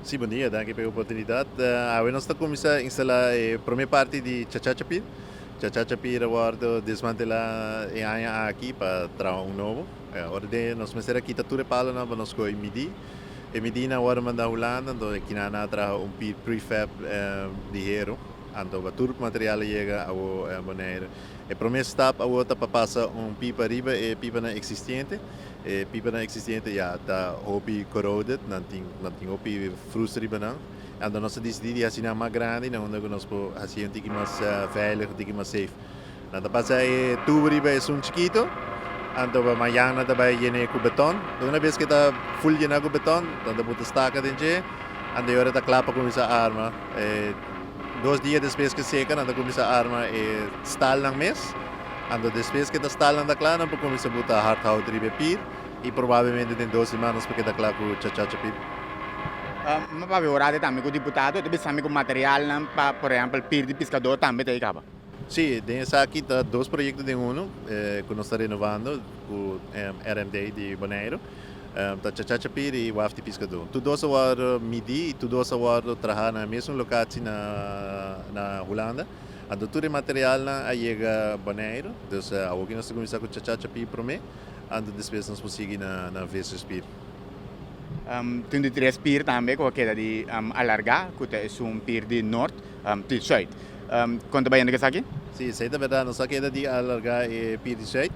Si, bon dia, danki pa e oportunidat. Awe nos ta kuminsá instalá e promé parti di Chachacha Pier. Chachacha Pier a wòrdu desmantelá e aña aki pa traha un nobo. Ora den nos mester a kita tur e palonan pa nos kohe midí. E midínan a wòrdu mandá Hulanda, anto e kinan a traha un pier prefab di heru. Anto pa tur material a yega awo Bonaire. E promé stap awo ta pa pasa un pipa riba e pipanan existente. E pipanan existente ya ta hopi corroded, nan tin nan tin hopi frus riba nan. Anto nos a disidí di hasi nan mas grandi na unda ku nos por hasi un tiki mas veilig, un tiki mas safe. Nan ta pasa e tubo riba esun chikito, anto pa mayan nan ta bai yen'é ku beton. Una bes ku e ta full yená ku beton, nan ta buta staka den dje, anto e ora ta kla pa kuminsá arma. E 2 dia despues ku e seka nan ta kuminsá arma e stalnan mes. Anto despues ku e ta stalnan ta kla nan por kuminsá buta hardhout riba e pir i probablemente den 2 siman nos por keda kla ku Chachacha Pier. Mi papia ora tambe ku diputado ta bisa mi ku materialnan pa, por ehèmpel, pir di piskadó tambe ta ei kaba. Si, den esaki ta dos proyekto den uno ku nos ta renovando ku RMD di Boneiru. Ta Chachacha Pier i Waf di Piskadó. Tur dos a wòrdu midí i tur dos a wòrdu trahá na e mesun lokatie na Hulanda. Anto tur e materialnan a yega Boneiru. Dus awoki nos ta kuminsá ku Chachacha Pier promé, anto despues nos por sigui na Vissers Pier. Tin di tres pier tambe ku a keda di alargá, ku ta esun pier di nort te sùit. Kon ta bayendo ku esaki? Si, esei ta bèrdat. Nos a keda di alargá e pier di sùit.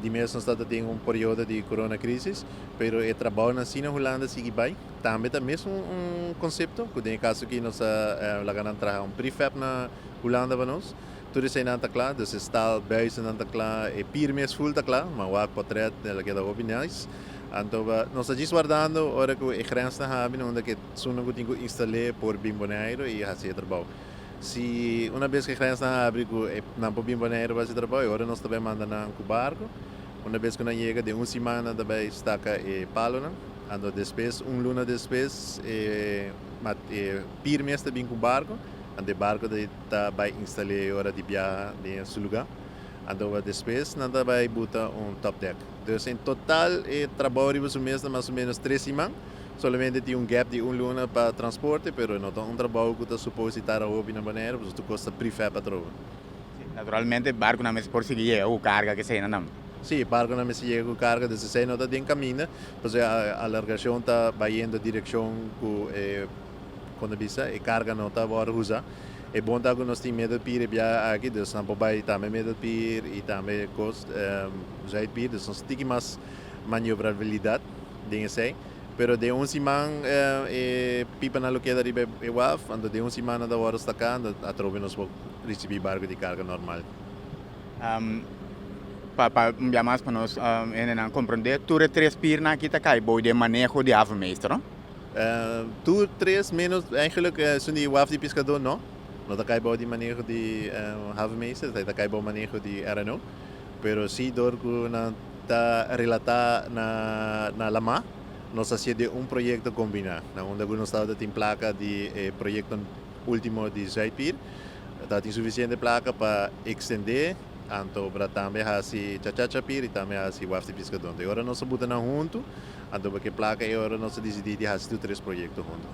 Di mes nos tabata tin un periodo di corona crisis, pero e trabounan si na Hulanda sigui bai. Tambe ta mes un konsepto, ku den e kaso aki nos a laga nan traha un prefab na Hulanda pa nos. Tur eseinan ta kla, dus e staal buizennan ta kla, e pier mes full ta kla, ma wak potret el a keda hopi nice. Anto nos ta djis wardando ora ku e grensnan habi na unda ku esunnan ku tin ku instal'é por bin Boneiru i hasi e trabou. Si una bes ku e grensnan habri ku nan por bin Boneiru pa hasi trabou, e ora nos ta bai manda nan ku barku. Una bes ku nan yega den un siman nan ta bai staka e palonan. Anto despues un luna despues e pier mes ta bin ku barku. Anto e barku ta bai instal'é e ora di biaha den su lugá. Anto despues nan ta bai buta un top deck. Dus en total e trabou riba su mes ta mas o menos 3 siman. Solamente tin un gap di un luna pa transporte, pero no ta un trabou ku ta supos di tarda hopi na Boneiru, pasobra tur kos ta prefab atrobe. Naturalmente barkunan mester por sigui yega ku karga ke eseinan tambe. Si, barkunan mester yega ku karga, dus esei no ta den kaminda, pasobra e alargashon ta bayendo direkshon ku e, kon ta bisa, e karga no ta wòrdu usa. E bon ta ku nos tin middelpier e biaha aki, dus nan por bai tambe middelpier i tambe coast, zuidpier, dus nos tiki mas maniobrabilidat den esei. Pero den un siman e pipanan lo keda riba e waf, anto den un siman nan ta wòrdu staká, anto atrobe nos por risibí barku di karga normal. Pa un bia mas pa nos hendenan komprondé, tur e tres pirnan aki ta kai bou den maneho di havenmeester, no? Tur tres menos eigenlijk esun di waf di piskadó no. No ta kai bou di maneho di havenmeester, ta kai bou maneho di RNO. Pero si dor ku nan ta relatá na lamá, nos a hasié den un proyekto kombiná. Na unda ku nos tabata tin plaka di e proyekto último di Zuidpier, tabatin sufisiente plaka pa ekstendé, anto pa tambe hasi Chachacha Pier i tambe hasi waf di piskadó. Anto e ora nos a buta nan huntu, anto pa ke plaka e ora nos a disidí di hasi tur tres proyekto huntu.